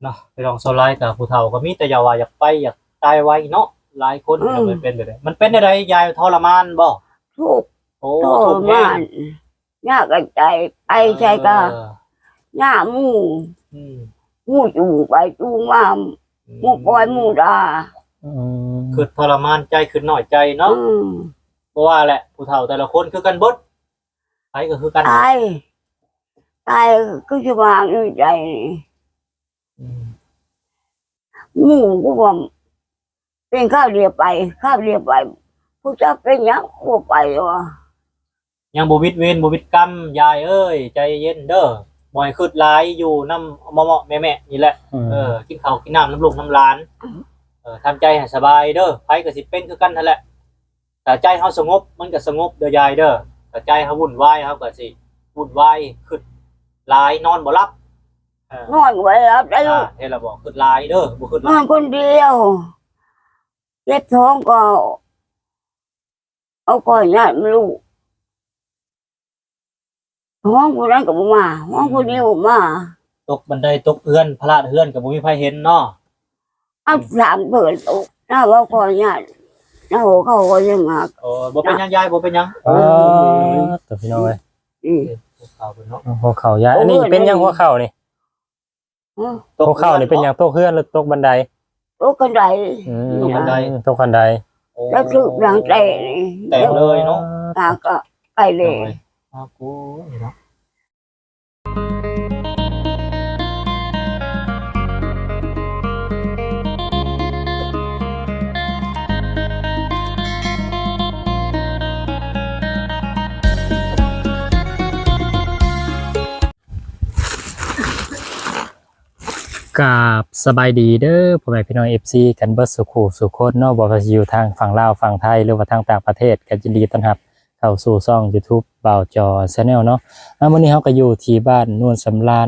ເນາະ ໄປລອງໂຊໄລກັບຜູ້ເຖົ້າກໍມີແຕ່ຢ່າວ່າຢາກໄປ ຢາກຕາຍໄວເນາະ ຫຼາຍຄົນ ອືມ ກໍເປັນແບບນີ້. ມັນເປັນແນວໃດຍາຍ ທໍລະມານບໍ່? ທຸກ ໂອ້ ທຸກແຮງ ຍາກກະໃຈ ໄປໃສກະ ເອີ ຍາກໝູ່ ອືມ ໝູ່ຈູງໄປຈູງມາ ໝູ່ປ່ອຍໝູ່ດ່າ ອືມ ຄຶດທໍລະມານໃຈ ຄຶດນ້ອຍໃຈເນາະ ອືມ ບໍ່ວ່າແຫຼະ ຜູ້ເຖົ້າແຕ່ລະຄົນຄືກັນເບິດ ໃຜກໍຄືກັນ ຕາຍ ຕາຍຄືຊິວ່າຢູ່ໃຈນີ້ ອືມ ໝູ່ກໍວ່າເປັນຄາວດຽວໄປ ຄາວດຽວໄປ ຜູ້ຈັກເປັນຫຍັງບໍ່ໄປວະ ຍັງບໍ່ວິດເວນບໍ່ວິດກຳ ຍາຍເອີຍ ໃຈເຢັນເດີ ບໍ່ໃຫ້ຄຶດຫຼາຍ ຢູ່ນຳເມາະໆແມະໆນີ້ແຫຼະ ອືມ ເອີ ກິນເຂົ້າກິນນ້ຳນຳລູກນຳຫຼານ ເອີ ທຳໃຈໃຫ້ສະບາຍເດີ ໃຜກໍຊິເປັນຄືກັນຫັ້ນແຫຼະ ຖ້າໃຈເຮົາສະຫງົບ ມັນກໍສະຫງົບເດີຍາຍເດີ ຖ້າໃຈເຮົາວຸ່ນວາຍ ເຮົາກໍຊິວຸ່ນວາຍ ຄຶດຫຼາຍ ນອນບໍ່ຫຼັບ ເອີ ນອນບໍ່ຫຼັບໄດ້ລູກ ເຫັນລະບໍ່ ຄຶດຫຼາຍເດີ ບໍ່ຄຶດຫຼາຍ ນອນຄົນດຽວ ເຈັບທ້ອງກໍ ເອົາກ້ອຍຍາດມັນລູກ ຮ້ອງຜູ້ນັ້ນກໍບໍ່ມາ ຮ້ອງຜູ້ນີ້ບໍ່ມາ ຕົກບັນໄດຕົກເຮືອນ ພະລາດເຮືອນກໍບໍ່ມີໃຜເຫັນເນາະ ເອົາສາມເປີດໂຕ ນາເວົ້າຂໍອະນຸຍາດ ນາຫົວເຂົ່າກໍຍັງຫັກ ໂອ້ ບໍ່ເປັນຫຍັງຍາຍ ບໍ່ເປັນຫຍັງ ເອີ ຕົວພີ່ນ້ອງເອີຍ ອືມ ຫົວເຂົ່າເນາະ ຫົວເຂົ່າຍາຍ ອັນນີ້ເປັນຫຍັງຫົວເຂົ່ານີ້? ຮະ ຕົກເຂົ້ານີ້ເປັນຫຍັງ? ຕົກເຮືອນ ຫຼືຕົກບັນໄດ? ຕົກຄັນໄດ ອືມ ຕົກຄັນໄດ ຕົກຄັນໄດ ໂອ້ ແລ້ວຖືກຫຍັງແຕກນີ້ ແຕກເລີຍເນາະ ຕາກໍໄປເລີຍ ອາໂກເນາະ ກາບສະບາຍດີເດີພໍ່ແມ່ພີ່ນ້ອງ ເອັຟຊີ ກັນເບິດສູ່ຄູ່ສູ່ຄົນເນາະ ບໍ່ວ່າຊິຢູ່ທາງຝັ່ງລາວ ຝັ່ງໄທ ຫຼືວ່າທາງຕ່າງປະເທດ ກໍຍິນດີຕ້ອນຮັບເຂົ້າສູ່ຊ່ອງ YouTube ບ່າວຈໍ Channel ເນາະ. ອາ ມື້ນີ້ເຮົາກໍຢູ່ທີ່ບ້ານໂນນສຳລານ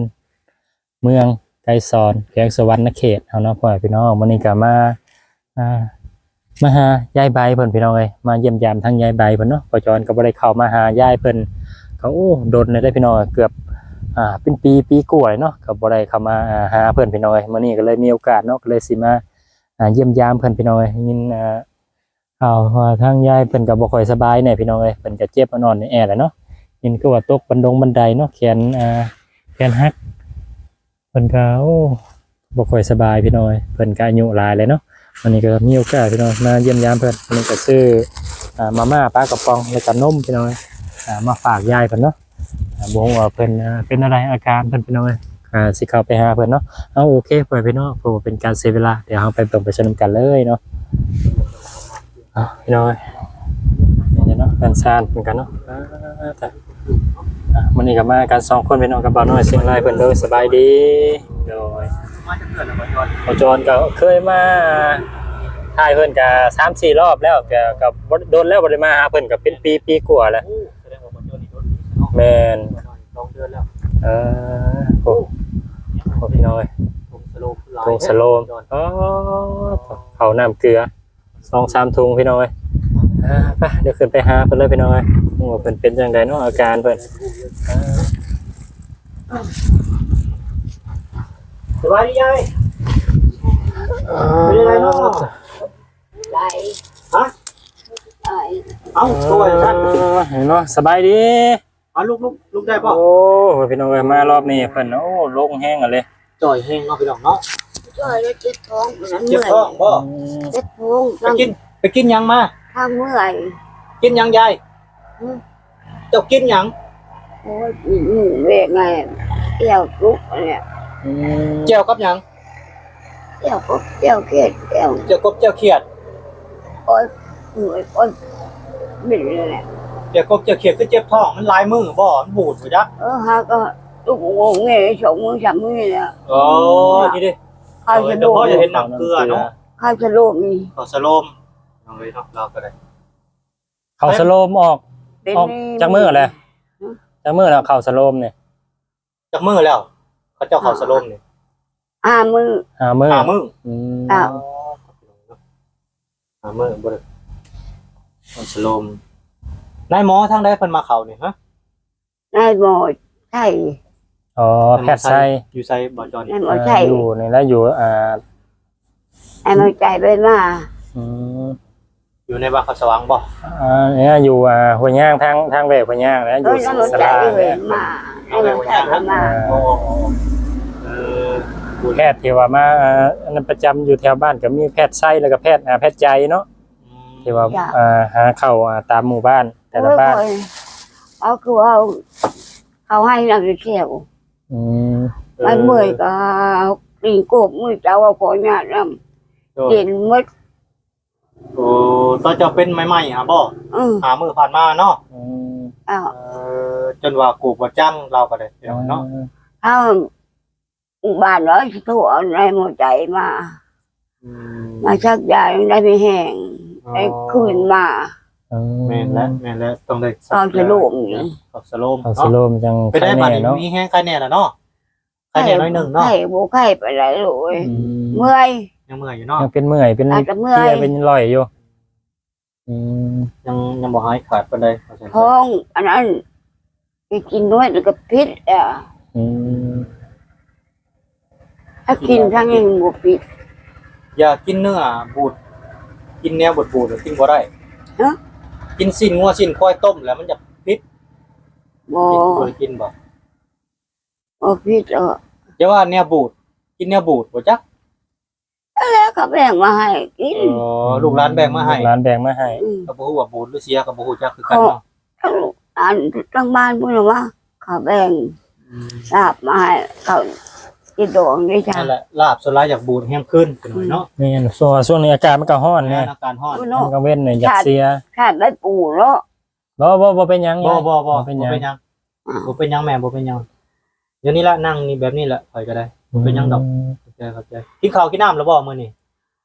ເມືອງໄກສອນ ແຂວງສະຫວັນນະເຂດເຮົາເນາະ ພໍ່ແມ່ພີ່ນ້ອງ. ມື້ນີ້ກໍມາ ອ່າ ມາຫາຍາຍໃບເພິ່ນພີ່ນ້ອງເອີຍ ມາຢ້ຽມຢາມທາງຍາຍໃບເພິ່ນເນາະ. ພໍ່ຈອນກໍບໍ່ໄດ້ເຂົ້າມາຫາຍາຍເພິ່ນ ກໍ ໂອ້ ດົນແລ້ວເດ້ພີ່ນ້ອງ ເກືອບ ອ່າ ເປັນປີ ປີກວ່າແລ້ວເນາະ ກໍບໍ່ໄດ້ເຂົ້າມາຫາເພິ່ນພີ່ນ້ອງເອີຍ. ມື້ນີ້ກໍເລີຍມີໂອກາດເນາະ ກໍເລີຍຊິມາ ອ່າ ຢ້ຽມຢາມເພິ່ນພີ່ນ້ອງເອີຍ. ຍິນ ອ່າ ຂ່າວວ່າທາງຍາຍເພິ່ນກໍບໍ່ຄ່ອຍສະບາຍແດ່ພີ່ນ້ອງເອີຍ ເພິ່ນກໍເຈັບອ່ອນໆແອແຫຼະເນາະ. ຍິນຄືວ່າຕົກບັນດົງບັນໄດເນາະ ແຂນ ອ່າ ແຂນຫັກ ເພິ່ນກໍ ໂອ້ ບໍ່ຄ່ອຍສະບາຍພີ່ນ້ອງເອີຍ ເພິ່ນກໍອາຍຸຫຼາຍແລ້ວເນາະ. ວັນນີ້ກໍມີໂອກາດພີ່ນ້ອງມາຢ້ຽມຢາມເພິ່ນ. ວັນນີ້ກໍຊື້ ອ່າ ມາມ່າປາກະປ໋ອງ ແລ້ວກໍນົມພີ່ນ້ອງເອີຍ ອ່າ ມາຝາກຍາຍເພິ່ນເນາະ. ອ່າ ບໍ່ຮູ້ວ່າເພິ່ນ ອ່າ ເປັນແນວໃດອາການເພິ່ນພີ່ນ້ອງເອີຍ ກໍຊິເຂົ້າໄປຫາເພິ່ນເນາະ. ເອົາ ໂອເຄ ພໍ່ແມ່ພີ່ນ້ອງ ເພື່ອບໍ່ເປັນການເສຍເວລາ ດຽວເຮົາໄປເບິ່ງໄປຊົມກັນເລີຍເນາະ. ເອົາ ພີ່ນ້ອງເອີຍ ນີ້ເນາະ ເຮືອນຊານເພິ່ນກັນເນາະ. ອ່າ ຕາ ອ່າ ມື້ນີ້ກໍມາກັນສອງຄົນພີ່ນ້ອງ ກັບບ່າວນ້ອຍຊຽງລາຍເພິ່ນ. ໂດຍ ສະບາຍດີ. ໂດຍ ມາຈາກເຮືອນນະ ບ່າວຈອນ? ບ່າວຈອນກໍເຄີຍມາຖ່າຍເພິ່ນກໍສາມສີ່ລອບແລ້ວ ກໍ ກໍບໍ່ ດົນແລ້ວບໍ່ໄດ້ມາຫາເພິ່ນ ກໍເປັນປີ ປີກວ່າແລ້ວ. ໂອ້ ສະແດງວ່າບ່າວຈອນນີ້ດົນດີເນາະ. ແມ່ນ ສອງເດືອນແລ້ວ. ເອີ ໂອ້ ໂອ້ ພີ່ນ້ອງເອີຍ ຖົງສະໂລມຫຼາຍ ຖົງສະໂລມ ອໍ ເຂົ້ານ້ຳເກືອ ສອງສາມຖົງພີ່ນ້ອງເອີຍ. ອ່າ ໄປ ດຽວຂຶ້ນໄປຫາເພິ່ນເລີຍພີ່ນ້ອງເອີຍ ວ່າເພິ່ນເປັນຈັ່ງໃດເນາະ ອາການເພິ່ນ. ສະບາຍດີຍາຍ ເປັນຈັ່ງໃດເນາະ? ໄດ້ ຮະ? ໄດ້ ເອົ້າ ໂອ້ຍ ຊັ້ນ ເອີ ເນາະ ສະບາຍດີ. ເອົາ ລຸກ ລຸກ ລຸກໄດ້ບໍ່? ໂອ້ ພີ່ນ້ອງເອີຍ ມາລອບນີ້ເພິ່ນ ໂອ້ ລົງແຮງຫັ້ນເລີຍ ຈ່ອຍແຮງເນາະ ພີ່ນ້ອງເນາະ. ຈ່ອຍແລ້ວເຈັບທ້ອງ ເຈັບທ້ອງບໍ່? ອືມ ເຈັບທ້ອງ. ໄປກິນ ໄປກິນຫຍັງມາ? ທາງເມື່ອຍ. ກິນຫຍັງຍາຍ? ຫຶ? ເຈົ້າກິນຫຍັງ? ໂອ້ຍ ກິນແວະມາແຈ່ວສຸກຫັ້ນແຫຼະ. ອືມ ແຈ່ວກັບຫຍັງ? ແຈ່ວກົບແຈ່ວຂຽດ ແຈ່ວ ແຈ່ວກົບແຈ່ວຂຽດ. ໂອ້ຍ ໂອ້ຍ ໂອ້ຍ ເປັນແລ້ວແຫຼະ ແຈ່ວກົບແຈ່ວຂຽດ. ຄືເຈັບທ້ອງ ມັນຫຼາຍມື້ບໍ່? ມັນບູດບໍ່ຈັກ. ເອີ ຫາກໍລຸກງົງເງສອງມື້ສາມມື້ນີ້ແຫຼະ. ໂອ້ ນີ້ເດ້ ເຂົ້າສະໂລມ ເອີ ແຕ່ພໍຈະເຫັນນ້ຳເກືອເນາະ ເຂົ້າສະໂລມນີ້ ເຂົ້າສະໂລມ. ເອົາເລີຍເນາະ ລາວກໍໄດ້ ເຂົ້າສະໂລມອອກ ເປັນ ອອກຈັກມື້ແລ້ວ? ຫຶ? ຈັກມື້ແລ້ວເຂົ້າສະໂລມນີ້? ຈັກມື້ແລ້ວ ເຂົາເຈົ້າເຂົ້າສະໂລມນີ້? ຫ້າມື້ ຫ້າມື້ ຫ້າມື້. ອືມ ຫ້າມື້ບໍ່ໄດ້ເຂົ້າສະໂລມ. ນາຍໝໍທາງໃດເພິ່ນມາເຂົ້ານີ້ ຮະ? ນາຍໝໍໄທ. ອໍ ແພດໄຊ ຢູ່ໃສບໍ່ຈອນ? ໃນໝໍໄຊ ເອີ ຢູ່ນີ້ແຫຼະ ຢູ່ ອ່າ ໃນໝໍໄຊໄປມາ. ອືມ ຢູ່ໃນວັດເຂົາສະຫວ່າງບໍ່? ອ່າ ນີ້ຢູ່ ອ່າ ຫ້ວຍຍາງ ທາງ ທາງແວຫ້ວຍຍາງນະ ຢູ່ສາລານີ້. ມາ ໃນໝໍໄຊໄປມາ. ເອີ ແພດທີ່ວ່າມາ ອັນນັ້ນປະຈຳຢູ່ແຖວບ້ານກໍມີແພດໄຊ ແລ້ວກໍແພດ ອ່າ ແພດໃຈເນາະ. ອືມ ທີ່ວ່າ ເຈົ້າ ອ່າ ຫາເຂົ້າ ອ່າ ຕາມໝູ່ບ້ານແຕ່ລະບ້ານ. ໂອ້ຍ ເອົາຄືເອົາ ເຂົ້າໃຫ້ນຳແຖວ. ອືມ ມັນເມື່ອຍກໍຕີນກົບ ມື້ເຊົ້າເອົາຂໍຍາດນຳ. ໂດຍ ເປັນໝົດ. ໂອ້ ຕອນເຈົ້າເປັນໃໝ່ໆຫາບໍ່? ອືມ ຫ້າມື້ຜ່ານມາເນາະ. ອືມ ເອີ ຈົນວ່າກູບວ່າຈັງລາວກໍໄດ້ ພີ່ນ້ອງເນາະ. ເອົາ ບ້ານວ່າຊິໂທເອົາໃນໝໍໄຊມາ. ອືມ ມາສັກຢາຍັງໄດ້ມີແຮງ ອໍ ໄດ້ຄືນມາ. ອືມ ແມ່ນແລ້ວ ແມ່ນແລ້ວ ຕ້ອງໄດ້ສັກຢາ. ເຂົ້າສະໂລມນີ້ ເຂົ້າສະໂລມ ເຂົ້າສະໂລມ ເນາະ ຈັ່ງໄຄແນ່ເນາະ. ເປັນໄດ້ບາດນີ້ ມີແຮງໄຄແນ່ລະເນາະ? ໄຄແນ່ໜ້ອຍໜຶ່ງເນາະ. ໄຄບໍ່ໄຄປານໃດໂລຍ. ອືມ ເມື່ອຍ ຍັງເມື່ອຍຢູ່ເນາະ. ຍັງເປັນເມື່ອຍ ເປັນເພຍ ເປັນລ່ອຍຢູ່. ອືມ ຍັງ ຍັງບໍ່ຫາຍຂາດປານໃດ. ທ້ອງອັນນັ້ນ ໄປກິນນ້ອຍແລ້ວກໍພິດ. ອືມ ຖ້າກິນທາງນີ້ບໍ່ພິດ. ຢ່າກິນເນື້ອບູດ ກິນແນວບູດໆ ກິນບໍ່ໄດ້. ຮະ? ກິນຊີ້ນງົວຊີ້ນຄວາຍຕົ້ມແລ້ວມັນຈະພິດ. ບໍ່ ກິນ ບໍ່ໄດ້ກິນບໍ່? ບໍ່ຜິດເນາະ. ຢ່າວ່າແນວບູດ ກິນແນວບູດບໍ່ຈັກ. ນັ້ນແຫຼະ ເຂົາແບ່ງມາໃຫ້ກິນ. ອໍ ລູກຫຼານແບ່ງມາໃຫ້. ລູກຫຼານແບ່ງມາໃຫ້. ອືມ ກໍບໍ່ຮູ້ວ່າບູດຫຼືເສຍ ກໍບໍ່ຮູ້ຈັກຄືກັນເນາະ. ທາງ ອັນທາງບ້ານພຸ້ນວ່າເຂົາແບ່ງ ອືມ ລາບມາໃຫ້ ເຂົາຊິດອງເດ້ຈ້າ. ນັ້ນແຫຼະ ລາບສ່ວນຫຼາຍຢາກບູດແຮງຄືນໄປໜ້ອຍເນາະ. ອືມ ແມ່ນ ຊ່ວງ ຊ່ວງນີ້ອາກາດມັນກໍຮ້ອນແດ່. ອາກາດຮ້ອນ ເນາະ ກາງເວັນນີ້ຢາກເສຍ. ຂາດໃບປູເນາະ. ບໍ່ ບໍ່ ບໍ່ເປັນຫຍັງ. ບໍ່ ບໍ່ ບໍ່ ບໍ່ເປັນຫຍັງ ບໍ່ເປັນຫຍັງ. ບໍ່ເປັນຫຍັງແມ່ ບໍ່ເປັນຫຍັງ. ດຽວນີ້ລະ ນັ່ງນີ້ແບບນີ້ລະ ຂ້ອຍກໍໄດ້ ບໍ່ເປັນຫຍັງດອກ. ອືມ ເຂົ້າໃຈ ເຂົ້າໃຈ. ກິນເຂົ້າກິນນ້ຳແລ້ວບໍ່ມື້ນີ້?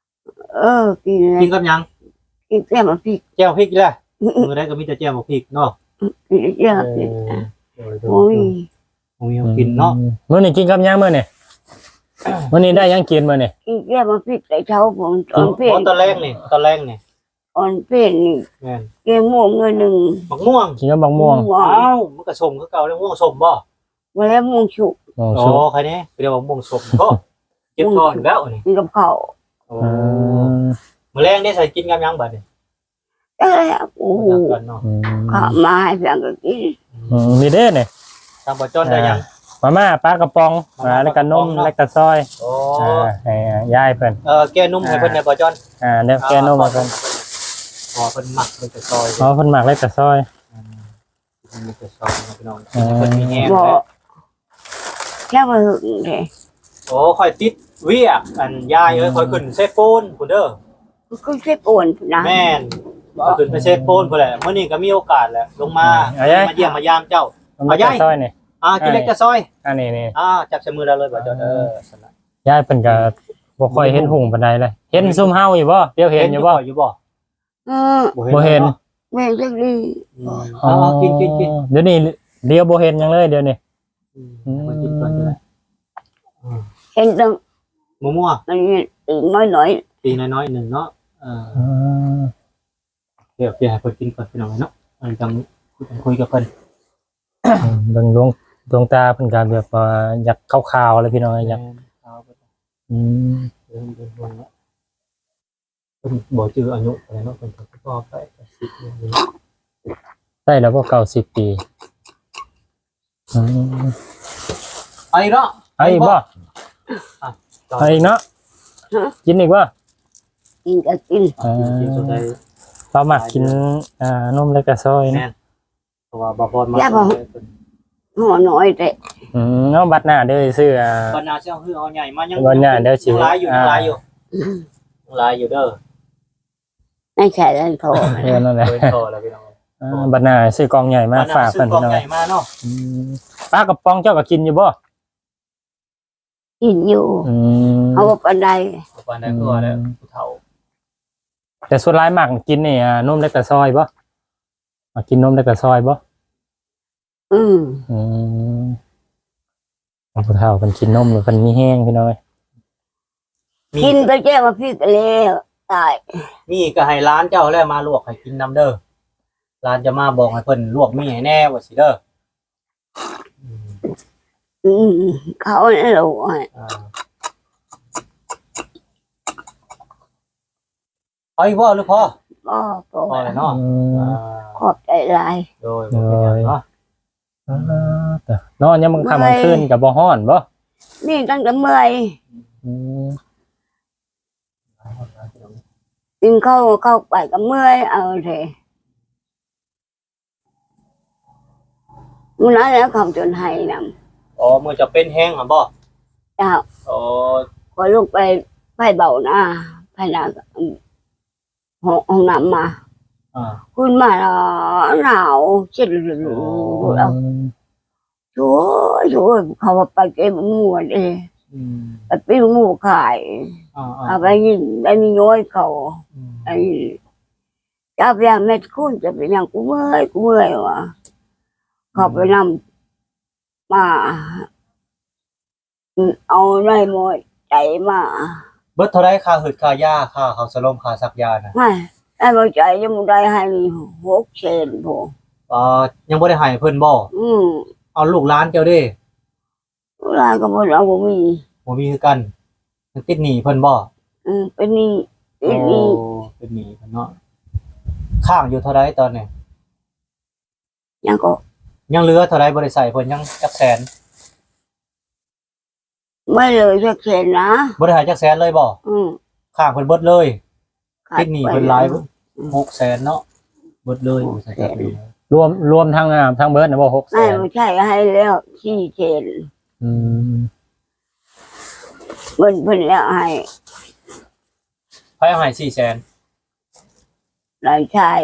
ເອີ ກິນແລ້ວ. ກິນກັບຫຍັງ? ກິນແຈ່ວໝາກພິກ. ແຈ່ວພິກອີກແລ້ວ. ມື້ໃດກໍມີແຕ່ແຈ່ວໝາກພິກເນາະ. ກິນແຈ່ວໝາກພິກ. ເອີ ໂດຍ ໂດຍ. ໂອ້ຍ ບໍ່ມີແນວກິນເນາະ. ອືມ ມື້ນີ້ກິນກັບຫຍັງມື້ນີ້? ມື້ນີ້ໄດ້ຫຍັງກິນມື້ນີ້? ກິນແຈ່ວໝາກພິກແຕ່ເຊົ້າພຸ້ນ. ຕອນເພນ ຕອນແລງນີ້ ຕອນແລງນີ້ ອ່ອນເປັນນີ້. ແມ່ນ ແກງມ່ວງໜ້ອຍໜຶ່ງ. ໝາກມ່ວງ? ກິນກັບໝາກມ່ວງ. ໝາກມ່ວງ. ອ້າວ ມັນກໍສົ້ມຄືເກົ່າເດ້. ມ່ວງສົ້ມບໍ່? ບໍ່ແລ້ວ ມ່ວງສຸກ. ມ່ວງສຸກ. ອໍ ໃຄແນ່ ເອີ້ນວ່າມ່ວງສົ້ມ. ໂອ້ ເຈັບທ້ອງແລ້ວນີ້ ກິນກັບເຂົ້າ. ໂອ້ ອືມ ມື້ແລງໄດ້ໃສ່ກິນກັບຫຍັງບັດນີ້? ຈັກແລ້ວ ໂອ້ໂຫ ບໍ່ຈັກກັນເນາະ. ອືມ ເຂົ້າມາໃຫ້ເພິ່ນກໍກິນ. ອືມ ນີ້ເດ້ນີ້ ທາງບໍ່ຈອນໄດ້ຫຍັງ? ມາມ່າ ປາກະປ໋ອງ ມາມ່າ ແລ້ວກໍນົມ ປາກະປ໋ອງເນາະ. ແລັກຕາຊອຍ. ອໍ ອ່າ ໃຫ້ຍາຍເພິ່ນ. ເອີ ແກ່ນົມໃຫ້ເພິ່ນແດ່ບໍ່ຈອນ. ອ່າ ແລ້ວແກ່ນົມໃຫ້ເພິ່ນ. ອໍ ເພິ່ນມັກແລັກຕາຊອຍ. ອໍ ເພິ່ນມັກແລັກຕາຊອຍ. ອືມ ແລ້ວກໍຊອຍເນາະ ພີ່ນ້ອງ. ເອີ ເພິ່ນມີແຮງ ບໍ່ ແລ້ວ ແລ້ວວ່າຫຶງເດ້. ໂອ້ ຂ້ອຍຕິດວຽກ ອັນ ຍາຍເອີຍ ອືມ ຂ້ອຍຂຶ້ນເຊໂປນພຸ້ນເດີ. ຂຶ້ນເຊໂປນພຸ້ນນະ? ແມ່ນ ບໍ່ ຂ້ອຍຂຶ້ນໄປເຊໂປນພຸ້ນແຫຼະ. ມື້ນີ້ກໍມີໂອກາດແຫຼະ ລົງມາ ອືມ ມາຢ້ຽມມາຢາມເຈົ້າ. ເອົາຍາຍ ກິນແລັກຕາຊອຍນີ້. ອ່າ ກິນແລັກຕາຊອຍ. ອ່າ ອັນນີ້ ນີ້ ອ່າ ຈັບໃສ່ມືລາວເລີຍ ບໍ່ເຈົ້າເດີ. ເອີ ສະນະ ຍາຍເພິ່ນກໍບໍ່ຄ່ອຍເຫັນຫຸງປານໃດເລີຍ. ເຫັນຊຸມເຮົາຢູ່ບໍ່? ດຽວເຫັນຢູ່ບໍ່? ເຫັນຢູ່ບໍ່? ເອີ ບໍ່ເຫັນ ບໍ່ເຫັນ ບໍ່ເຫັນຈັກດີ. ອືມ ອໍ ເອົາ ກິນ ກິນ ກິນ. ດຽວນີ້ ດຽວບໍ່ເຫັນຫຍັງເລີຍດຽວນີ້. ອືມ ອືມ ໃຫ້ເພິ່ນກິນກ່ອນກໍໄດ້. ອືມ ເຫັນແຕ່ ໝໍ່ໆ ອັນນີ້ຕີນນ້ອຍໆ ຕີນນ້ອຍໆໜຶ່ງເນາະ. ເອີ ອືມ ໂອເຄ ໂອເຄ ໃຫ້ເພິ່ນກິນກ່ອນ ພີ່ນ້ອງເນາະ. ອັນຈັ່ງ ຈັ່ງຄຸຍກັບເພິ່ນ. ອືມ ເບິ່ງດວງ ດວງຕາເພິ່ນກໍແບບວ່າຢາກຂາວໆແລ້ວ ພີ່ນ້ອງເອີຍ. ຢາກ ແມ່ນ ຂາວເບິດ. ອືມ ເລີ່ມເປັນຫ່ວງແລ້ວ. ເພິ່ນບໍ່ຈື່ອາຍຸປານໃດເນາະ ເພິ່ນກໍພໍໄປແປດສິບ ໄດ້ແລ້ວບໍ່ ເກົ້າສິບປີ. ອືມ ເອົາອີກເນາະ ເອົາອີກບໍ່? ອ່ະ ເອົາອີກເນາະ. ຮະ? ກິນອີກບໍ່? ກິນກໍກິນ. ເອີ ກິນສ່ວນໃດ ລາວມັກກິນ ອ່າ ນົມແລັກຕາຊອຍນະ. ແມ່ນ. ເພາະວ່າບ່າວພອນມາ ຢ່າບອກ ເພິ່ນຫໍນ້ອຍແທ້. ອືມ ເອົາ ບັດໜ້າເດີຊິຊື້ ອ່າ ບັດໜ້າຊິເອົາຄືເອົາໃຫຍ່ມາ. ຍັງ ບັດໜ້າເດີຊິ ຍັງຫຼາຍຢູ່ ອ່າ ຍັງຫຼາຍຢູ່ ຍັງຫຼາຍຢູ່ເດີ. ໃນໃຈແລ້ວ ພໍແລ້ວ ພໍແລ້ວ ພີ່ນ້ອງ. ອ່າ ບັດໜ້າຊື້ກ່ອງໃຫຍ່ມາຝາກເພິ່ນ ພີ່ນ້ອງ. ບັດໜ້າຊື້ກ່ອງໃຫຍ່ມາເນາະ. ອືມ ປາກະປ໋ອງເຈົ້າກໍກິນຢູ່ບໍ່? ກິນຢູ່. ອືມ ເອົາບໍ່ປານໃດ ບໍ່ປານໃດ. ອືມ ຄືວ່າແຫຼະ ຜູ້ເຖົ້າ. ແຕ່ສ່ວນຫຼາຍມັກກິນນີ້ ອ່າ ນົມແລັກຕາຊອຍບໍ່? ມັກກິນນົມແລັກຕາຊອຍບໍ່? ອືມ ອືມ ຜູ້ເຖົ້າເພິ່ນກິນນົມແລ້ວເພິ່ນມີແຮງ ພີ່ນ້ອງເອີຍ. ມີ ກິນໄປແຈ້ວມາພິກແລ້ວຕາຍ. ມີກໍໃຫ້ຫຼານເຈົ້າແຫຼະມາລວກໃຫ້ກິນນຳເດີ. ຫຼານຈະມາບອກໃຫ້ເພິ່ນລວກມີໃຫ້ແດ່ວ່າຊີ້ເດີ. ອືມ ອືມ ເຂົາແລ້ວ ອ່າ ເອົາອີກບໍ່ ຫຼືພໍ? ບໍ່ ພໍ ພໍແລ້ວເນາະ. ອືມ ອ່າ ຂອບໃຈຫຼາຍ. ໂດຍ ໂດຍ ບໍ່ເປັນຫຍັງເນາະ. ອ່າ ເນາະ ຍາມຄ່ຳກາງຄືນກໍບໍ່ຮ້ອນບໍ່? ນີ້ຕັ້ງແຕ່ເມື່ອຍ. ອືມ ກິນເຂົ້າ ເຂົ້າໄປກໍເມື່ອຍ ເອົາເດ. ມື້ນັ້ນແຫຼະເຂົາຈົນໄຫ້ນຳ. ອໍ ມື້ເຈົ້າເປັນແຮງຫັ້ນບໍ່? ເຈົ້າ. ອໍ ຂ້ອຍລົງໄປ ໄປເບົານາ ໄປນາ ຫ້ອງ ຫ້ອງນ້ຳມາ. ອ່າ ຂຶ້ນມາໜາວ ເຈັບ ອໍ ໂອ້ຍ ໂອ້ຍ ເຂົາວ່າໄປເກັບໝວກເດ້. ອືມ ໄປປີ້ງໝວກຂາຍ. ອ່າໆ ເອົາໄປຍິນ ໄດ້ມີນ້ອຍເຂົາ. ອືມ ໄອ້ ເຈົ້າໄປຫາແມ່ຕະໂກນ ເຈົ້າເປັນຫຍັງ? ກູເມື່ອຍ ກູເມື່ອຍວ່າ. ເຂົາໄປນຳ ອືມ ມາ ເອົານາຍໝໍໃຈມາ. ເບິດເທົ່າໃດ ຄ່າຫືດຄ່າຢາ ຄ່າເຂົ້າສະຫຼົມ ຄ່າສັກຢານະ? ນາຍໝໍໃຈຍັງບໍ່ໄດ້ໃຫ້ຫົກແສນພຸ້ນ. ອໍ ຍັງບໍ່ໄດ້ໃຫ້ເພິ່ນບໍ່? ອືມ ເອົາລູກຫຼານເຈົ້າເດ? ລູກຫຼານກໍບໍ່ເອົາ ບໍ່ມີ ບໍ່ມີຄືກັນ. ຍັງຕິດໜີ້ເພິ່ນບໍ່? ອືມ ເປັນໜີ້ ຕິດໜີ້. ໂອ້ ເປັນໜີ້ເພິ່ນເນາະ. ຄ້າງຢູ່ເທົ່າໃດຕອນນີ້? ຍັງກໍ ຍັງເຫຼືອເທົ່າໃດ ບໍ່ໄດ້ໃຊ້ເພິ່ນ ຍັງຈັກແສນ? ບໍ່ເຫຼືອຈັກແສນນະ. ບໍ່ໄດ້ໃຫ້ຈັກແສນເລີຍບໍ່? ອືມ ຄ້າງເພິ່ນເບິດເລີຍ. ຕິດໜີ້ເພິ່ນຫຼາຍ ອືມ ຫົກແສນເນາະ ເບິດເລີຍ. ຫົກແສນ ລວມ ລວມທັງ ອ່າ ທັງເບິດນະບໍ່? ຫົກແສນ ໃຫ້ແລ້ວສີ່ແສນ. ອືມ ເພິ່ນ ເພິ່ນແລ້ວໃຫ້ ໃຜເອົາໃຫ້ສີ່ແສນ? ຫຼານຊາຍ.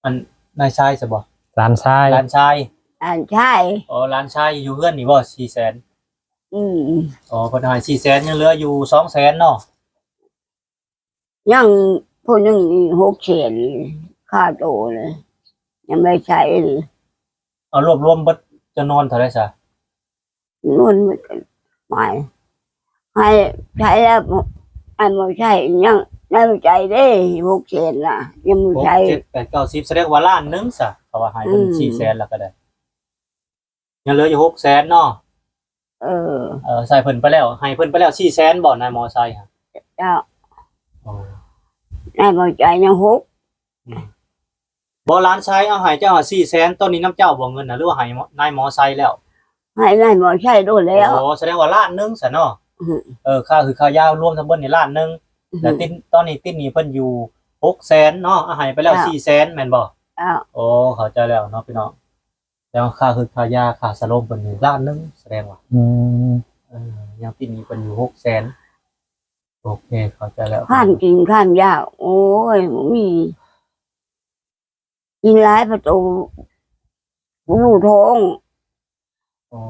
ອັນນາຍຊາຍຊະບໍ່? ຫຼານຊາຍ ຫຼານຊາຍ ຫຼານຊາຍ. ອໍ ຫຼານຊາຍຢູ່ເຮືອນນີ້ບໍ່? ສີ່ແສນ. ອືມ ອໍ ເພິ່ນໃຫ້ສີ່ແສນ ຍັງເຫຼືອຢູ່ສອງແສນເນາະ. ຍັງ ຜູ້ໜຶ່ງນີ້ຫົກແສນ ຄ່າໂຕເລີຍ ຍັງບໍ່ໄດ້ໃຊ້ເລີຍ. ເອົາລວບລວມເບິດຈຳນວນເທົ່າໃດຊະ? ນວນໝາຍ ໃຫ້ໃຊ້ແລ້ວ ອັນບໍ່ໃຊ້ຍັງໃນຫົວໃຈເດ້ ຫົກແສນນະ ຍັງບໍ່ໃຊ້. ຫົກ ເຈັດ ແປດ ເກົ້າ ສິບ ສະແດງວ່າລ້ານໜຶ່ງຊະ ເຂົາວ່າໃຫ້ເພິ່ນ ອືມ ສີ່ແສນແລ້ວກໍໄດ້ ຍັງເຫຼືອຢູ່ຫົກແສນເນາະ. ເອີ ເອີ ໃສ່ເພິ່ນໄປແລ້ວ ໃຫ້ເພິ່ນໄປແລ້ວສີ່ແສນບໍ່ ນາຍໝໍໄຊ? ເຈົ້າ. ໂອ້ ນາຍໝໍໄຊຍັງຫົກ. ອືມ ບໍ່ ຫຼານຊາຍເອົາໃຫ້ເຈົ້າສີ່ແສນ ຕອນນີ້ນຳເຈົ້າບໍ່ເງິນນະ ຫຼືວ່າໃຫ້ນາຍໝໍໄຊແລ້ວ? ໃຫ້ນາຍໝໍໄຊໂດນແລ້ວ. ໂອ້ ສະແດງວ່າລ້ານໜຶ່ງຊະເນາະ. ອືມ ເອີ ຄ່າຫືດຄ່າຢາລວມທັງເບິດນີ້ລ້ານໜຶ່ງ. ອືມ ແລ້ວຕິດ ຕອນນີ້ຕິດໜີ້ເພິ່ນຢູ່ຫົກແສນເນາະ ເອົາໃຫ້ໄປແລ້ວ ເຈົ້າ ສີ່ແສນແມ່ນບໍ່? ເຈົ້າ. ໂອ້ ເຂົ້າໃຈແລ້ວເນາະພີ່ນ້ອງ. ແຕ່ວ່າຄ່າຫືດຄ່າຢາ ຄ່າສະຫຼົມເພິ່ນນີ້ລ້ານໜຶ່ງ ສະແດງວ່າ ອືມ ເອີ ຍັງຕິດໜີ້ເພິ່ນຢູ່ຫົກແສນ. ໂອເຄ ເຂົ້າໃຈແລ້ວ. ຂ້ານກິນຂ້ານຢາກ ໂອ້ຍ ບໍ່ມີ ກິນຫຼາຍປະຕູ ບໍ່ຮູ້ທ້ອງ. ອໍ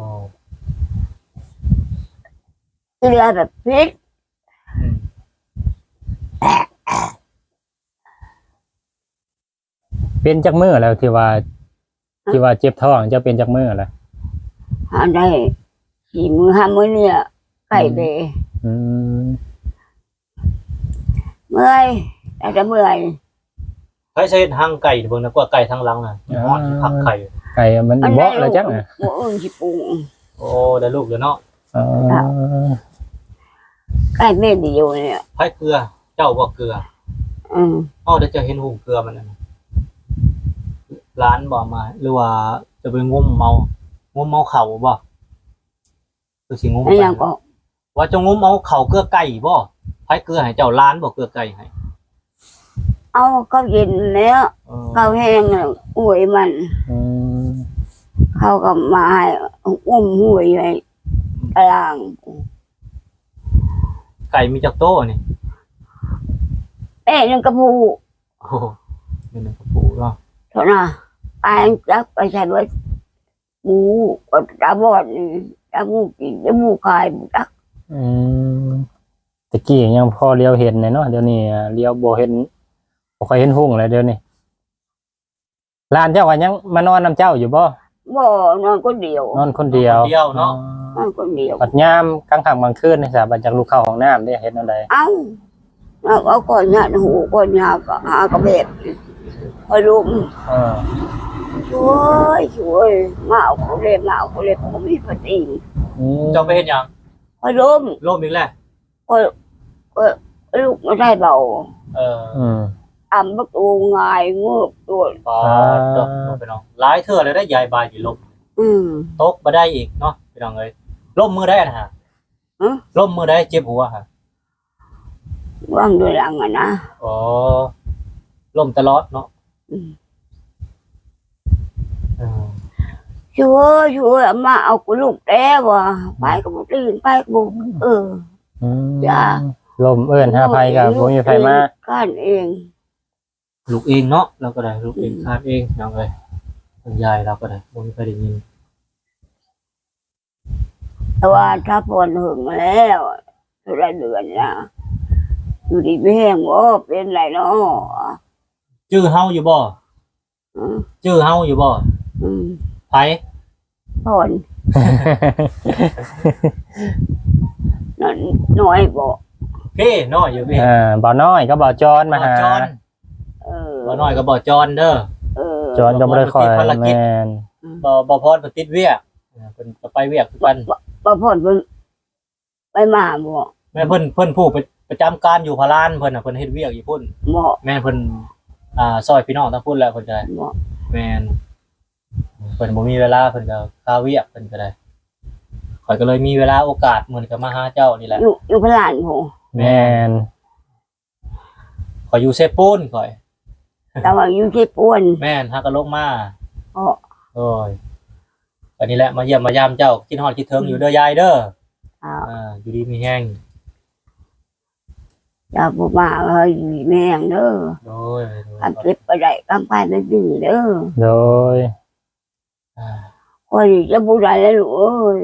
ກິນຫຼາຍແບບພິດ. ອືມ ເປັນຈັກມື້ແລ້ວທີ່ວ່າ ຮະ? ທີ່ວ່າເຈັບທ້ອງ ເຈົ້າເປັນຈັກມື້ແລ້ວ? ຫາໄດ້ສີ່ມື້ຫ້າມື້ນີ້ລະ ໄຂ້ເດ. ອືມ ເມື່ອຍ ແຕ່ເມື່ອຍ. ໃຜໃສ່ເຮັດຮັງໄກ່ເບິ່ງນະ ກວ່າໄກ່ທາງຫຼັງນະ ອ່າ ມັນຊິພັກໄຂ່ ໄກ່ມັນ ອັນນັ້ນ ເບາະແລ້ວຈັກນະ ມື້ອື່ນຊິປຸງ. ໂອ້ ໄດ້ລູກແລ້ວເນາະ. ເອີ ໄກ່ແມ່ດຽວນີ້. ໃຜເກືອ? ເຈົ້າບໍ່ເກືອ? ອືມ ເອົາ ແລ້ວເຈົ້າເຫັນຫຸງເກືອມັນນັ້ນນະ? ຫຼານບໍ່ມາ ຫຼືວ່າຈະໄປງົມເອົາ ງົມເອົາເຂົ້າບໍ່? ຄືຊິງົມໄປ ອີຫຍັງກໍ? ວ່າຈະງົມເອົາເຂົ້າເກືອໄກ່ບໍ່? ໃຜເກືອໃຫ້ເຈົ້າ? ຫຼານບໍ່ເກືອໄກ່ໃຫ້? ເອົາເຂົ້າເຢັນແລ້ວ. ເອີ ເຂົ້າແຫ້ງແລ້ວ ອວຍມັນ. ອືມ ເຂົາກໍມາໃຫ້ ອຸ້ມຫ້ວຍໄວ້ຕາລາງ. ໄກ່ມີຈັກໂຕນີ້? ແມ່ໜຶ່ງກະຜູ້. ໂອ້ ແມ່ໜຶ່ງກະຜູ້ເນາະ. ເທົ່ານະ ໄປຈັກໄປໃສເບິດ. ໝູກໍຕາບອດນີ້ ຈັກໝູກິນ ຈັກໝູຂາຍ ບໍ່ຈັກ. ອືມ ແຕ່ກີ້ຍັງພໍລຽວເຫັນແດ່ເນາະ ດຽວນີ້ລຽວບໍ່ເຫັນ ບໍ່ຄ່ອຍເຫັນຮຸ່ງແລ້ວດຽວນີ້. ຫຼານເຈົ້າກໍຍັງມານອນນຳເຈົ້າຢູ່ບໍ່? ບໍ່ ນອນຄົນດຽວ. ນອນຄົນດຽວ. ນອນຄົນດຽວເນາະ. ອໍ ນອນຄົນດຽວ. ບັດຍາມກາງຄ່ຳກາງຄືນນີ້ຊະ ບັດຢາກລຸກເຂົ້າຫ້ອງນ້ຳເດ ເຮັດແນວໃດ? ເອົ້າ ເອົາ ເອົາກ້ອນຍາດຫູ ກ້ອນຍາກໍຫາກະແບບ ຄ່ອຍລົມ. ເອີ ໂອ້ຍ ໂອ້ຍ ມາເອົາກູເລ ມາເອົາກູເລ ບໍ່ມີພະຕີ ອືມ ເຈົ້າໄປເຮັດຫຍັງ? ຂ້ອຍລົ້ມ ລົ້ມອີກແລ້ວ? ຂ້ອຍ ຂ້ອຍລຸກບໍ່ໄດ້ເບົາ ເອີ ອືມ ອ້ຳປະຕູຫງາຍງືບໂລດ ປາດ ປາດ ເນາະ ພີ່ນ້ອງ ຫຼາຍເທື່ອແລ້ວເດ້ ຍາຍບາຍນີ້ລົ້ມ ອືມ ຕົກບໍ່ໄດ້ອີກເນາະ ພີ່ນ້ອງເອີຍ ລົ້ມມື້ໃດຫັ້ນຫາ? ຮະ? ລົ້ມມື້ໃດເຈັບຫົວຫະ? ຫວ່າງເດືອນຫຼັງຫັ້ນນະ ອໍ ລົ້ມຕະຫຼອດເນາະ ອືມ ເອີ ຊ່ວຍ ຊ່ວຍ ມາເອົາກູລູກແດ່ວ່າ ອືມ ໃຜກໍບໍ່ຕື່ນ ໃຜກໍບໍ່ ເອີ ອືມ ຢ່າ ລົ້ມເອີ້ນຫາໃຜກໍບໍ່ມີໃຜມາ ຂ້ານເອງ ລຸກເອງເນາະ ລາວກໍໄດ້ ລຸກເອງ ອືມ ຄານເອງ ພີ່ນ້ອງເອີຍ ຍາຍລາວກໍໄດ້ ບໍ່ມີໃຜໄດ້ຍິນ ແຕ່ວ່າຖ້າຜ່ອນເຫິງແລ້ວ ເທົ່າໃດເດືອນນະ ຢູ່ດີມີແຮງບໍ່ ເປັນໄດເນາະ ຈື່ເຮົາຢູ່ບໍ່? ອືມ ຈື່ເຮົາຢູ່ບໍ່? ອືມ ໃຜ? ຜ່ອນ ນັ້ນນ້ອຍບໍ່? ເພ ນ້ອຍຢູ່ເພ ເອີ ບ່າວນ້ອຍກັບບ່າວຈອນມາຫາ ບ່າວຈອນ ເອີ ບ່າວນ້ອຍກັບບ່າວຈອນເດີ ເອີ ຈອນກໍບໍ່ໄດ້ຄ່ອຍ ບ່າວພອນເພິ່ນຕິດພາລະກິດ ແມ່ນ ອືມ ບ່າວ ບ່າວພອນເພິ່ນຕິດວຽກ ເອີ ເພິ່ນກໍໄປວຽກຄືກັນ ບ່າວ ບ່າວພອນເພິ່ນ ໄປມາບໍ່? ແມ່ນ ເພິ່ນ ເພິ່ນຜູ້ໄປປະຈຳການຢູ່ພະລານ ເພິ່ນນະ ເພິ່ນເຮັດວຽກຢູ່ພຸ້ນ ບໍ່ ແມ່ນ ເພິ່ນ ອ່າ ຊ່ອຍພີ່ນ້ອງທາງພຸ້ນແຫຼະ ເພິ່ນກໍໄດ້ ບໍ່ ແມ່ນ ເພິ່ນບໍ່ມີເວລາ ເພິ່ນກໍຄາວຽກ ເພິ່ນກໍໄດ້ ຂ້ອຍກໍເລີຍມີເວລາໂອກາດ ມື້ນີ້ກໍມາຫາເຈົ້ານີ້ແຫຼະ ຢູ່ ຢູ່ພະລານພຸ້ນ ແມ່ນ ແມ່ນ. ຂ້ອຍຢູ່ເຊໂປນຂ້ອຍ ເຈົ້າວ່າຢູ່ເຊໂປນ ແມ່ນ ຫາກໍລົງມາ ເອາະ ໂອ້ຍ ອັນນີ້ແຫຼະ ມາຢ້ຽມມາຢາມເຈົ້າ ຄິດຮອດຄິດເຖິງຢູ່ເດີ ອືມ ຍາຍເດີ ອ່າ ອ່າ ຢູ່ດີມີແຮງ ເຈົ້າຜູ້ມາເອີຍ ຢູ່ດີມີແຮງເດີ ໂດຍ ໂດຍ ຄຳເຈັບກໍໄດ້ ຄຳໄຂ້ມັນດີເດີ ໂດຍ ອ່າ ຂ້ອຍນີ້ຈະບໍ່ໄດ້ແລ້ວລູກເອີຍ.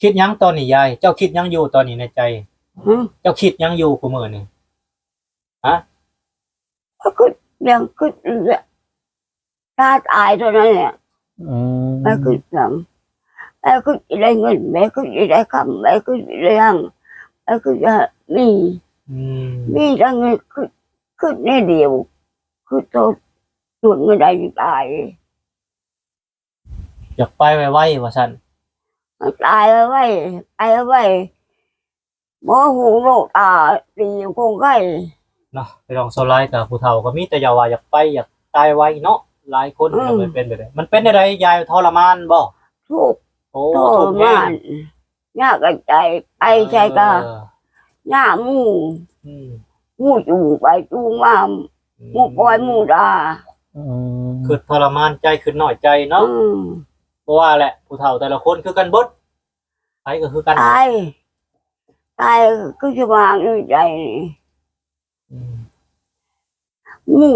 ຄິດຫຍັງຕອນນີ້ຍາຍ? ເຈົ້າຄິດຫຍັງຢູ່ຕອນນີ້ໃນໃຈ? ຫຶ? ເຈົ້າຄິດຫຍັງຢູ່ຄູ່ມື້ນີ້? ຮະ? ກໍຄິດຫຍັງ ຄິດຢູ່ແຫຼະ ຖ້າຕາຍເທົ່ານັ້ນແຫຼະ. ອືມ ແມ່ຄິດຫຍັງ? ແມ່ຄິດຊິໄດ້ເງິນ ແມ່ຄິດຊິໄດ້ຄຳ ແມ່ຄິດຊິໄດ້ຫຍັງ ແມ່ຄິດຈະມີ ອືມ ມີແຕ່ເງິນ ຄິດ ຄິດແນວດຽວ ຄິດໂຕ ສຸດມື້ໃດຊິຕາຍ. ຢາກໄປໄວໆ ວ່າຊັ້ນ ຕາຍໄວໆ ໄປໄວໆ ບໍ່ຮູ້ໂລກຕາຕີຄົງໄກເນາະ. ພີ່ນ້ອງ ສ່ວນຫຼາຍກໍຜູ້ເຖົ້າກໍມີແຕ່ຢາກວ່າຢາກໄປ ຢາກຕາຍໄວເນາະ ຫຼາຍຄົນ ອືມ ກໍເປັນໄປໄດ້. ມັນເປັນແນວໃດຍາຍ? ທໍລະມານບໍ່? ທຸກ ໂອ້ ທຸກແຮງ ຍາກໃຈ ໄປໃສກໍ ເອີ ຍາກໝູ່ ອືມ ໝູ່ຈູງໄປຈູງມາ ໝູ່ປ່ອຍໝູ່ດ່າ ອືມ ຄິດທໍລະມານໃຈ ຄິດນ້ອຍໃຈເນາະ ອືມ ບໍ່ວ່າແຫຼະ ຜູ້ເຖົ້າແຕ່ລະຄົນຄືກັນເບິດ ໃຜກໍຄືກັນ ຕາຍ ຕາຍຄືຊິວ່າງໃນໃຈ ອື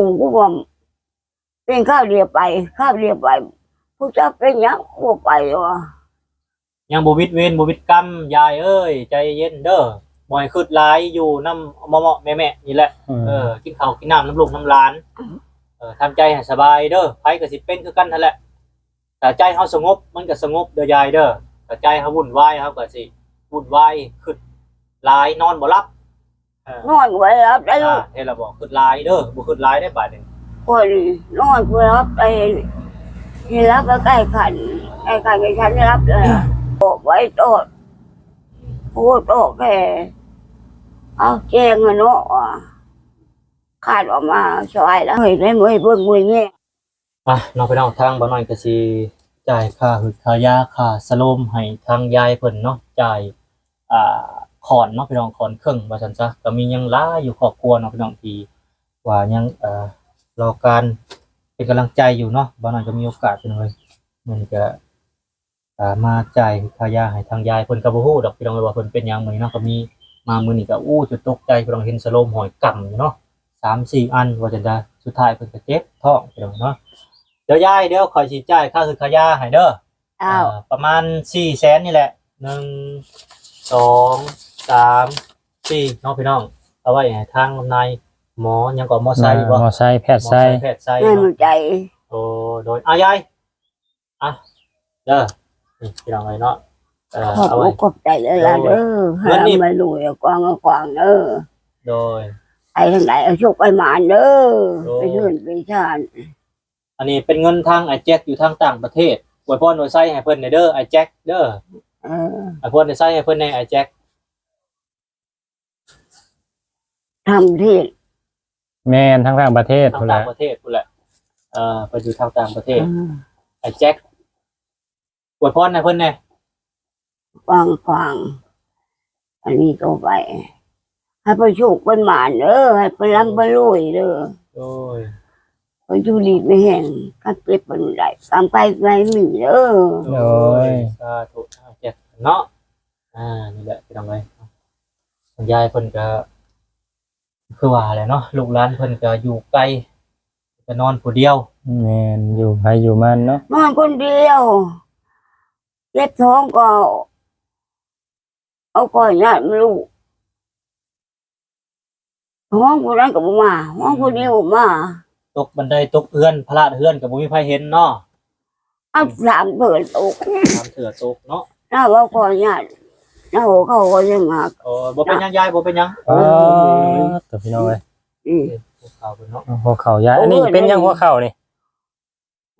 ມ ໝູ່ກໍວ່າ ເປັນຄາວດຽວໄປ ຄາວດຽວໄປ ຜູ້ຈັກເປັນຫຍັງບໍ່ໄປວະ. ຍັງບໍ່ວິດເວນບໍ່ວິດກຳ ຍາຍເອີຍ ໃຈເຢັນເດີ ບໍ່ໃຫ້ຄິດຫຼາຍ ຢູ່ນຳເມາະໆແມະໆນີ້ແຫຼະ ອືມ ເອີ ກິນເຂົ້າກິນນ້ຳນຳລູກນຳຫຼານ ອືມ ເອີ ທຳໃຈໃຫ້ສະບາຍເດີ ໃຜກໍຊິເປັນຄືກັນຫັ້ນແຫຼະ. ຖ້າໃຈເຮົາສະຫງົບ ມັນກໍສະຫງົບເດີຍາຍເດີ ຖ້າໃຈເຮົາວຸ່ນວາຍ ເຮົາກໍຊິວຸ່ນວາຍ ຄິດຫຼາຍ ນອນບໍ່ຫຼັບ. ເອີ ນອນບໍ່ໄດ້ຫຼັບໄດ້ລູກ ອ່າ ເຫັນລະບໍ່? ຄິດຫຼາຍເດີ ບໍ່ຄິດຫຼາຍໄດ້ບາດນີ້ ຂ້ອຍນີ້ນອນບໍ່ຫຼັບໄດ້ ຊິຫຼັບໃກ້ໆຄັນ ໃກ້ໆຄັນຊິຫຼັບແລ້ວ ອອກໄວ້ຕອດ ໂອ້ ຕອກແທ້ ເອົາແຈ້ງຫັ້ນເນາະ ຄາດອອກມາຊ່ອຍລະ ເຮີ້ຍ ໄດ້ເມື່ອຍເບິ່ງເມື່ອຍແຍງ. ອ່ະ ເນາະ ພີ່ນ້ອງ ທາງບ່າວນ້ອຍກໍຊິຈ່າຍຄ່າຫືດຄ່າຢາ ຄ່າສະໂລມໃຫ້ທາງຍາຍເພິ່ນເນາະ ຈ່າຍ ອ່າ ຂ້ອນເນາະ ພີ່ນ້ອງ ຂ້ອນເຄິ່ງວ່າຊັ້ນຊະ ກໍມີຍັງຫຼາຍຢູ່ຄອບຄົວເນາະ ພີ່ນ້ອງ ທີ່ວ່າຍັງ ເອີ ລໍການເປັນກຳລັງໃຈຢູ່ເນາະ. ບ່າວນ້ອຍກໍມີໂອກາດ ພີ່ນ້ອງເອີຍ ມື້ນີ້ກໍ ອ່າ ມາຈ່າຍຄ່າຢາໃຫ້ທາງຍາຍ ເພິ່ນກໍບໍ່ຮູ້ດອກ ພີ່ນ້ອງເອີຍ ວ່າເພິ່ນເປັນຫຍັງມື້ນີ້ເນາະ ກໍມີມາມື້ນີ້ກໍ ໂອ້ ຈົນຕົກໃຈ ພີ່ນ້ອງ ເຫັນສະໂລມຫ້ອຍກຳຢູ່ເນາະ ສາມສີ່ອັນວ່າຈັ່ງໃດ ສຸດທ້າຍເພິ່ນກໍເຈັບທ້ອງ ພີ່ນ້ອງເນາະ. ດຽວຍາຍ ດຽວຂ້ອຍຊິຈ່າຍຄ່າຫືດຄ່າຢາໃຫ້ເດີ ອ້າວ ອ່າ ປະມານສີ່ແສນນີ້ແຫຼະ ໜຶ່ງ ສອງ ສາມ ສີ່ ເນາະ ພີ່ນ້ອງ ເອົາໄວ້ໃຫ້ທາງນາຍໝໍ ຫຍັງກໍ ໝໍໄຊບໍ່ ໝໍໄຊ ແພດໄຊ ໝໍໄຊ ແພດໄຊ ໃຫ້ ເນາະ ໃຫ້ໃຈ ໂອ້ ໂດຍ ອາ ຍາຍ ອ່ະ ເດີ ນີ້ ພີ່ນ້ອງເອີຍເນາະ ເອີ ເອົາໄວ້ ຂອບອົກຂອບໃຈຫຼາຍໆເດີ ໂດຍ ໃຫ້ເງິນນີ້ ຮ່ຳໃຫ້ລວຍ ກວ້າງໆເດີ ໂດຍ ໄປທາງໃດເອົາໂຊກໄປໝານເດີ ໂດຍ ໄປເຮືອນໄປຊານ ອັນນີ້ເປັນເງິນທາງອ້າຍແຈັກຢູ່ທາງຕ່າງປະເທດ. ອວຍພອນອວຍໄຊໃຫ້ເພິ່ນແດ່ເດີ ອ້າຍແຈັກເດີ. ເອີ ອວຍພອນອວຍໄຊໃຫ້ເພິ່ນແດ່ ອ້າຍແຈັກ. ຕ່າງປະເທດ. ແມ່ນ ທາງຕ່າງປະເທດ ທາງຕ່າງປະເທດພຸ້ນແຫຼະ. ເອີ ເພິ່ນຢູ່ທາງຕ່າງປະເທດ. ເອີ ອ້າຍແຈັກ ອວຍພອນໃຫ້ເພິ່ນແດ່. ຟັງໆ ອັນນີ້ຕໍ່ໄປ ໃຫ້ເພິ່ນໂຊກເພິ່ນໝານເດີ ໃຫ້ເພິ່ນລ່ຳເພິ່ນລວຍເດີ. ໂດຍ ເພິ່ນຢູ່ດີມີແຮງ ຄວາມເຈັບເພິ່ນໄດ້ ຄວາມໄຂ້ໄດ້ມີເດີ. ໂດຍ ໂດຍ ສາທຸ ເອົາແຈກເນາະ. ອ່າ ນີ້ແຫຼະພີ່ນ້ອງເອີຍ ຍາຍເພິ່ນກະ ຄືວ່າແຫຼະເນາະ ລູກຫຼານເພິ່ນກະຢູ່ໄກ ກະນອນຜູ້ດຽວ. ແມ່ນ ຢູ່ໃຜຢູ່ມັນເນາະ ນອນຄົນດຽວ. ເຈັບທ້ອງກໍເອົາກ້ອນຍາດມາລູບ ຮ້ອງຜູ້ນັ້ນກໍບໍ່ມາ ຮ້ອງຜູ້ນີ້ບໍ່ມາ. ຕົກບັນໄດຕົກເຮືອນ ພະລາດເຮືອນກໍບໍ່ມີໃຜເຫັນເນາະ. ເອົາສາມເທື່ອຕົກ ສາມເທື່ອຕົກເນາະ. ຖ້າວ່າຂໍອະນຸຍາດ ເຮົາເຂົາກໍຍັງມາ. ໂອ້ ບໍ່ເປັນຫຍັງຍາຍ ບໍ່ເປັນຫຍັງ. ເອີ ຕົວພີ່ນ້ອງເອີຍ ອືມ ຫົວເຂົ່າເພິ່ນເນາະ ຫົວເຂົ່າຍາຍ. ອັນນີ້ເປັນຫຍັງຫົວເຂົ່ານີ້?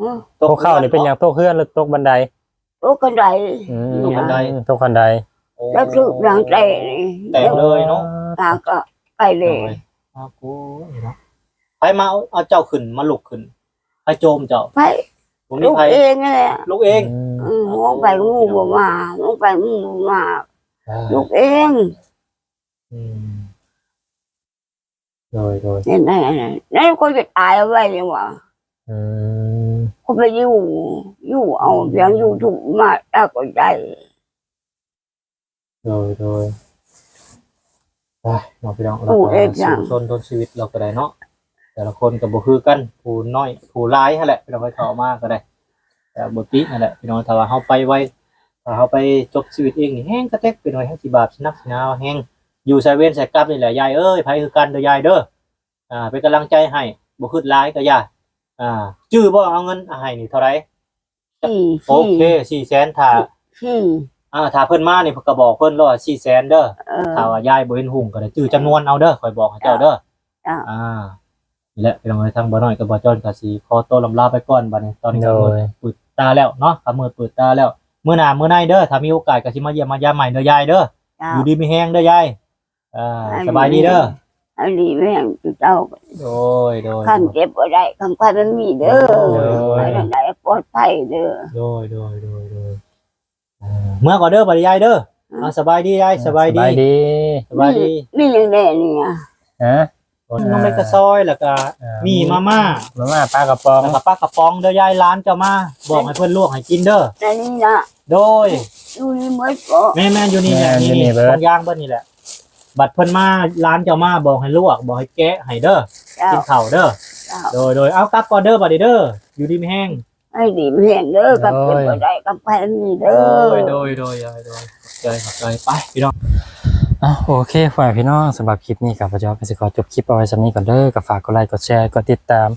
ຮະ? ຫົວເຂົ່ານີ້ເປັນຫຍັງ? ຕົກເຮືອນ ຫຼືຕົກບັນໄດ? ຕົກບັນໄດ. ອືມ ຕົກບັນໄດ ຕົກບັນໄດ. ໂອ້ ແລ້ວຖືກຫຍັງແຕກນີ້ ແຕກເລີຍເນາະ. ຕາກໍໄປເລີຍ. ໂອ້ຍ ເອົາໂອ້ຍເນາະ ໃຜມາເອົາ ເອົາເຈົ້າຂຶ້ນ ມາລຸກຂຶ້ນ? ໃຜໂຈມເຈົ້າ? ໃຜ? ບໍ່ມີໃຜ ລຸກເອງນັ້ນແຫຼະ ລຸກເອງ. ອືມ ອືມ ຮ້ອງໄປກໍບໍ່ມາ ຮ້ອງໄປກໍບໍ່ມາ. ອ່າ ລຸກເອງ. ອືມ ໂດຍ ໂດຍ ເຫັນໄດ້ ແລ້ວກໍຈະຕາຍໄວຫວາ. ອືມ ກໍໄປຢູ່ ຢູ່ເອົາ ອືມ ວຽງຢູ່ທຸກມາຕາກໍໄດ້. ໂດຍ ໂດຍ ໄປເນາະພີ່ນ້ອງ ເຮົາກໍສູ້ຊົນທົນຊີວິດເຮົາກໍໄດ້ເນາະ. ແຕ່ລະຄົນກໍບໍ່ຄືກັນ ຜູ້ນ້ອຍຜູ້ຫຼາຍຫັ້ນແຫຼະ ພີ່ນ້ອງເອີຍ ເຂົ້າມາກໍໄດ້. ແຕ່ບໍ່ຕິຫັ້ນແຫຼະພີ່ນ້ອງ ຖ້າວ່າເຮົາໄປໄວ ຖ້າເຮົາໄປຈົບຊີວິດເອງນີ້ແຮງກະເຕັກພີ່ນ້ອງ ແຮງຊິບາບຊິໜັກຊິໜາແຮງ. ຢູ່ໃສ່ເວນໃສ່ກຳນີ້ແຫຼະຍາຍເອີຍ ໃຜຄືກັນເດີຍາຍເດີ. ອ່າ ເປັນກຳລັງໃຈໃຫ້ ບໍ່ຄິດຫຼາຍກໍຢ່າ. ອ່າ ຈື່ບໍ່ ເອົາເງິນໃຫ້ນີ້ເທົ່າໃດ? ສີ່ ໂອເຄ ສີ່ແສນ ຖ້າ ສີ່ ອ່າ ຖ້າເພິ່ນມານີ້ ເພິ່ນກໍບອກເພິ່ນໂລດວ່າສີ່ແສນເດີ. ເອີ ຖ້າວ່າຍາຍບໍ່ເຫັນຮຸ່ງກໍໄດ້ຈື່ຈຳນວນເອົາເດີ ຂ້ອຍບອກໃຫ້ເຈົ້າເດີ. ເຈົ້າ ອ່າ ນີ້ແຫຼະພີ່ນ້ອງເອີຍ ທາງບ່າວນ້ອຍກັບບ່າວຈອນກໍຊິຂໍໂຕລຳລາໄປກ່ອນບັດນີ້. ຕອນນີ້ກໍ ໂດຍ ມືດປືດຕາແລ້ວເນາະ ກໍມືດປືດຕາແລ້ວ. ມື້ໜ້າມື້ໃນເດີ ຖ້າມີໂອກາດກໍຊິມາຢ້ຽມມາຢາມໃໝ່ເດີຍາຍເດີ. ເຈົ້າ ຢູ່ດີມີແຮງເດີຍາຍ. ອ່າ ສະບາຍດີເດີ ໃຫ້ດີແຮງຄືເກົ່າ. ໂດຍ ໂດຍ ຄຳເຈັບບໍ່ໄດ້ ຄຳໄຂ້ມັນມີເດີ. ໂດຍ ໄປທາງໃດປອດໄພເດີ. ໂດຍ ໂດຍ ໂດຍ ໂດຍ. ອ່າ ເມືອກ່ອນເດີ ບັດຍາຍເດີ. ອ່າ ສະບາຍດີຍາຍ ສະບາຍດີ ສະບາຍດີ ສະບາຍດີ. ມີຫຍັງແດ່ນີ້? ຮະ? ນົມໃນກະຊອຍ ແລ້ວກະ ອ່າ ມີມາມ່າ ມາມ່າ ປາກະປ໋ອງ ແລ້ວກະປາກະປ໋ອງເດີຍາຍ. ຫຼານເຈົ້າມາ ບອກໃຫ້ເພິ່ນລວກໃຫ້ກິນເດີ. ແຕ່ນີ້ລະ ໂດຍ ຢູ່ນີ້ໝົດບໍ່? ແມ່ນໆ ຢູ່ນີ້ແຫຼະ ແມ່ນ ນີ້ ຢູ່ນີ້ເບິດ ຖົງຢາງເບິດນີ້ແຫຼະ. ບັດເພິ່ນມາ ຫຼານເຈົ້າມາ ບອກໃຫ້ລວກ ບອກໃຫ້ແກະໃຫ້ເດີ. ເຈົ້າ ກິນເຂົ້າເດີ. ເຈົ້າ ໂດຍໆ ເອົາກັບກ່ອນເດີ ບັດນີ້ເດີ ຢູ່ດີມີແຮງ ໃຫ້ດີມີແຮງເດີ. ໂດຍ ກັບເກັບບໍ່ໄດ້ ກັບໄປນີ້ເດີ. ໂດຍ ໂດຍ ໂດຍ ໂດຍ ໂດຍ ຂອບໃຈ ຂອບໃຈ. ໄປພີ່ນ້ອງ. ອ່ະ ໂອເຄ ພໍ່ແມ່ພີ່ນ້ອງ ສຳລັບຄລິບນີ້ກໍບ່າວຈອນກໍຊິຂໍຈົບຄລິບເອົາໄວ້ສ່ຳນີ້ກ່ອນເດີ. ກໍຝາກກົດໄລ ກົດແຊ ກົດຕິດຕາມ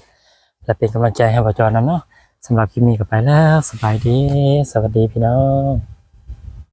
ແລະ ເປັນກຳລັງໃຈໃຫ້ບ່າວຈອນນຳເນາະ. ສຳລັບຄລິບນີ້ກໍໄປແລ້ວ ສະບາຍດີ ສະຫວັດດີພີ່ນ້ອງ.